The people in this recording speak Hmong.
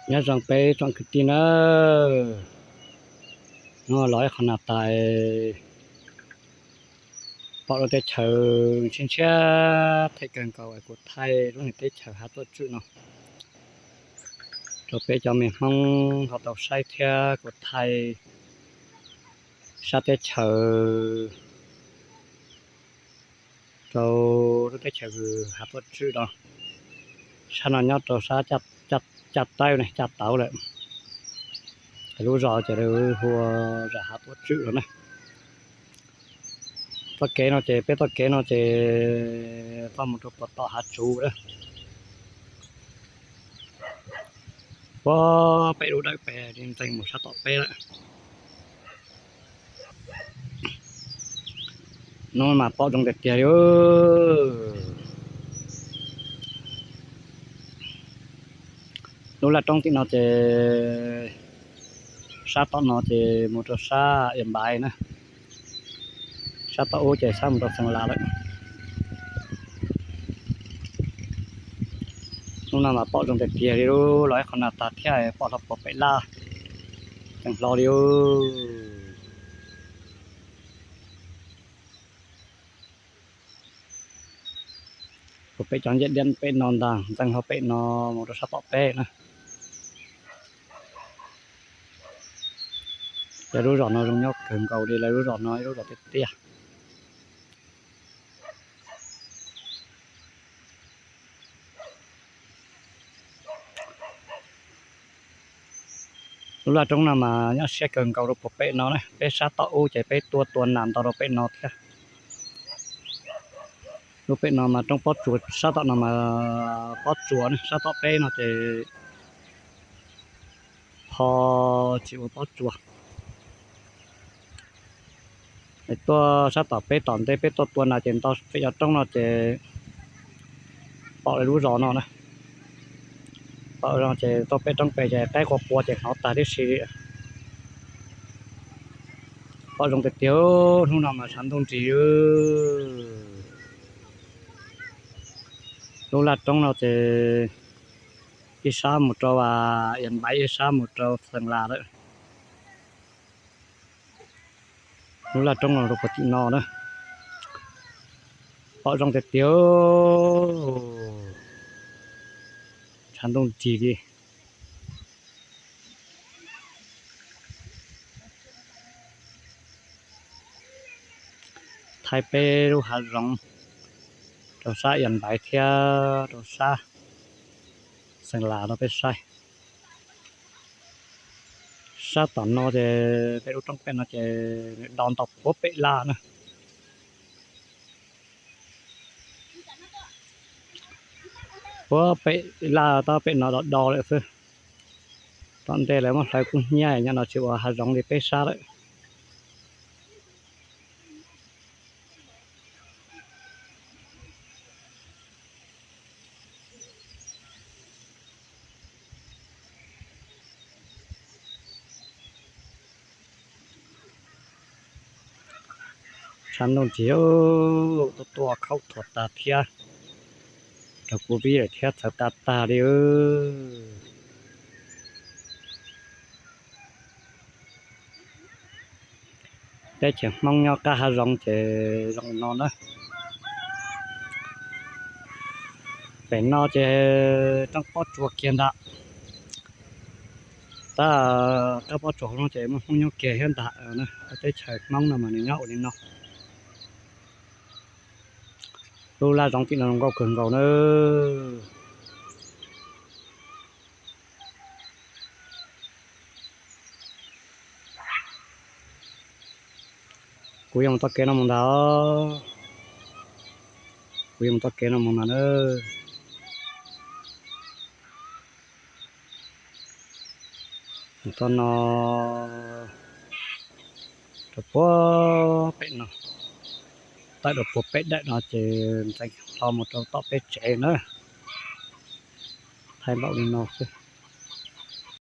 Nyob zoo peb tsoom kwv tij nawb, hnub no los ib qho nas tas pom lub teb chaws ntshiab ntshiab them kawg nkaus es kuv thaij lub niag teb chaws Hav Tuam Tswm no rau peb cov me Hmoob ho tau saib thiab kuv thaij sab teb chaws rau lub teb chaws Hav Tuam Tswm no. Sab no nyob rau sab Caj Tawb ne, Caj Tawb lawm. Lub zos ces lawv hu ua zos Hav Tuam Tswm no na. Txoj kev no ces peb txoj kev no ces txoj mus rau puag tom hav tsuv lawm. Puag pem lub dawm pem li ntxees mus sab tom peb lawm. Hnub mas pom zoo tiag tiag li. Lub laj roob tim no ces sab tom no ces mus rau sab Ias Npaiv na, sab tom ub ces sab mus rau Xeem Las lawm. Hnub no mas pom zoo tiag tiag li, los ib qho nas tas thiab pom hlo puag pem laj, tseem hlo li. Puag pem cov ncej diam pem no ntag, ntxees hlo pem no mus rau sab tom peb na. Lawv lub zos no zoo nyob kawg nkaus li, lawv lub zos no ib lub zos tiaj tiaj. Lub laj roob no mas nyob siab kawg nkaus rau puag pem no na, peb sab tom ub ces peb tuaj tua nas ntau rau pem no thiab. Lub pem no mas roob pob tsuas, sab tom no mas pob tsuas, sab tom peb no ces ho tsis ua pob tsuas. Tuaj sab tom peb tom ntej peb tuaj tua nas ces nto pem cov roob no ces pom lawv lub zos no na. Pom no ces tuaj pem roob pem ces qaib qua qua ces hnov tag tib si li. Pom zoo tiag tiag, hnub no mas tshav ntuj nrig. Lub laj roob no ces ib sab mus rau Ias Npaiv, ib sab mus rau Xeem Las lawm. Lub laj roob no rau puag tim no na, pom zoo tiag tiag, tshav ntuj nrig li. Thaij peb lub hav zoov rau sab Ias Npaiv thiab rau sab Xeem Las no peb saib. Sab tom no ces peb lub roob pem no ces nws do ntau puag pem laj na. Puag pem laj tab pem no do do lawm xwb. Tom ntej lawv muab hlawv kub hnyiab nyob no tsis ua hav zoov li peb sab lawm. Tshav ntuj nrig, tuaj tua khaub thuas tag thiab, rau kuv vib lawm thiab txhawv tag tag li. Teb chaws Hmoob nyob qab hav zoov ces zoo no na. Pem no ces roob pob tsuas kiag ntag. Tab qab pob tsuas hauv no ces muaj Hmoob nyob kiag thiab ntag. Teb chaws Hmoob no mas nws nyob ua li no. Lub laj zoov tim no zoo nkauj kawg nkaus na. Kuv yuav mus txoj kev no mus ntag. Kuv yuav mus txoj kev no mus ntag na. Txoj no rau puag pem no, tawm rau puag pem dawm no ces ntxeev hlo mus rau tom peb tsev na. Thaij npaum li no xwb.